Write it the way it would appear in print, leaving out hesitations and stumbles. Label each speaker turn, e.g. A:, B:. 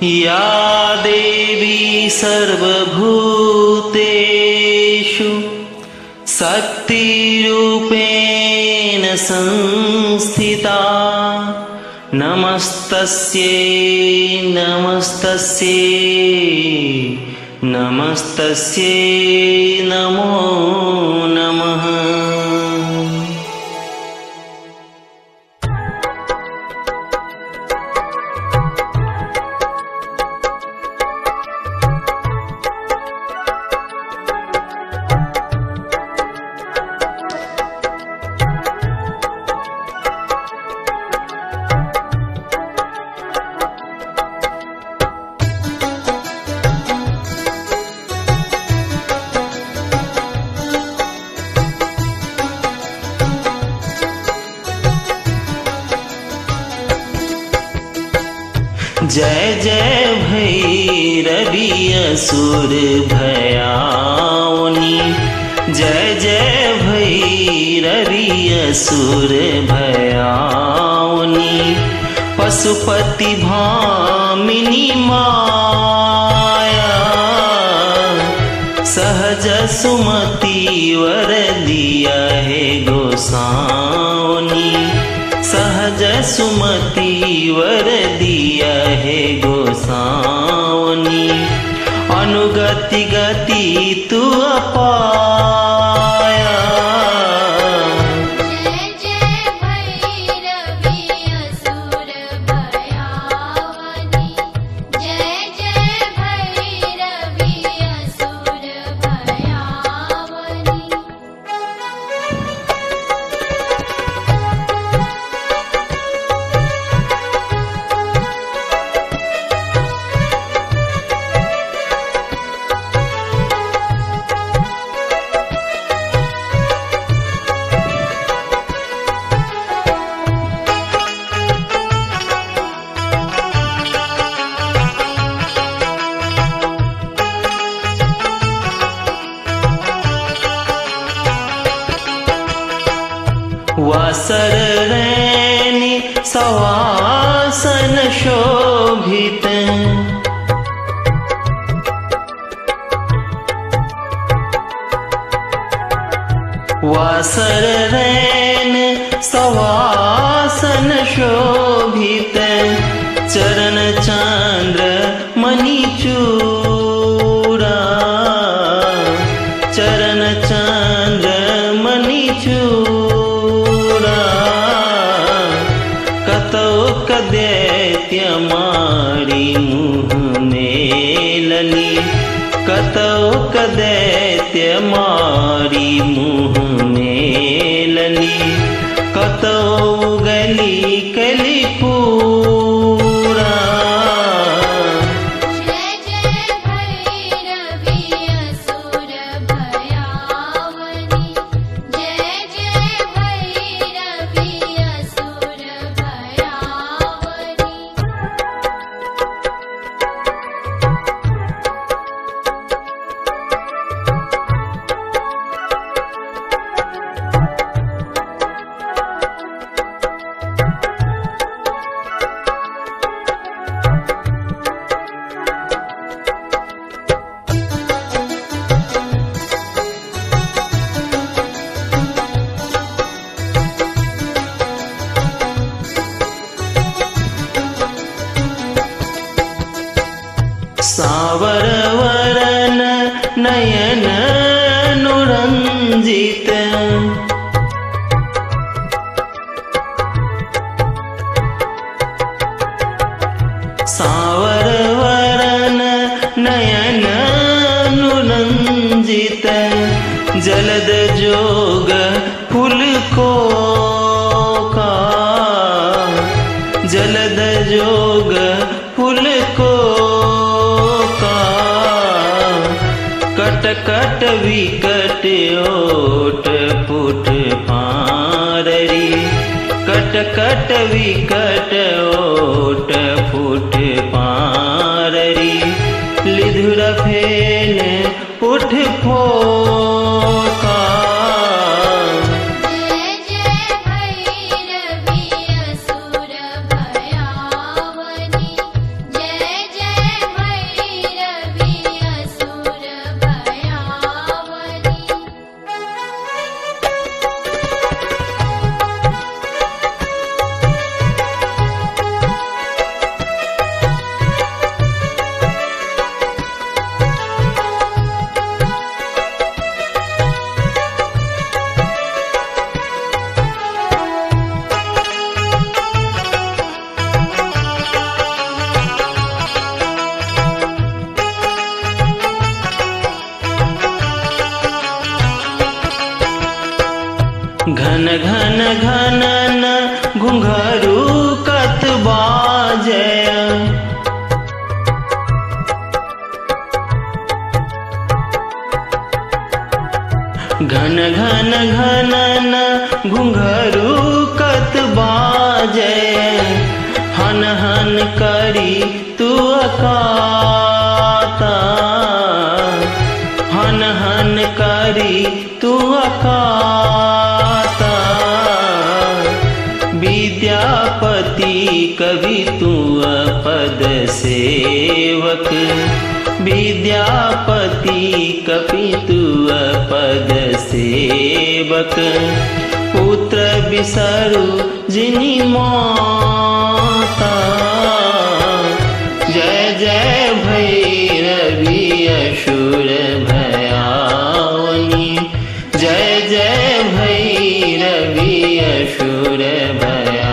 A: या देवी सर्वभूतेषु शक्तिरूपेण संस्थिता। नमस्तस्यै नमस्तस्यै नमस्तस्यै नमो नमः। जय जय भैरवी असुर भयाउनी, जय जय भैरवी असुर भयाउनी। पशुपति भामिनी माया, सहज सुमति वर दिया है गोसाउनी। सहज सुमति वर दिया है गोसाउनी। अनुगति गति तू अपाया।
B: जय जय भैरवी असुर भयावनी, जय जय भैरवी असुर भयावनी।
A: वासर रैनी सवासन शोभित, वासर रैन सवासन शोभित। चरण चंद्र मणि चूड़ा, चरण चंद्र मणि चूड़ा। कतौ दैत्य मारी मुँह मेलली, कतौ दैत्य मारी मुँह मेलली। कतौ गली कली पूरा।
B: जय जय भैरवी असुर भयावनी, जय जय भैरवी असुर भयावनी।
A: सावर वरन नयन नुरंजित, सावर वरन नयन नुरंजित। जलद जोग फूल को का, जलद जोग फूल को का। कट कट विकट ओट पुट पाररी, कट कट विकट ओट फुट पाररी। लिधुर फेन उठ फोका।
B: जय जय भैरवी असुर भयावनी, जय जय
A: घन घन घनन घुंघरू कत बाजय। घन घन घनन घुंघरू कत बाजय, हन हन करी तू अकाता, हन हन करी तू अकाता। विद्यापति कवि तू पद सेवक, विद्यापति कवि तू पद सेवक। पुत्र बिसरु जिनी माता, जय जय भैरवी असुर भयावनी, जय जय भैरवी असुर भयावनी।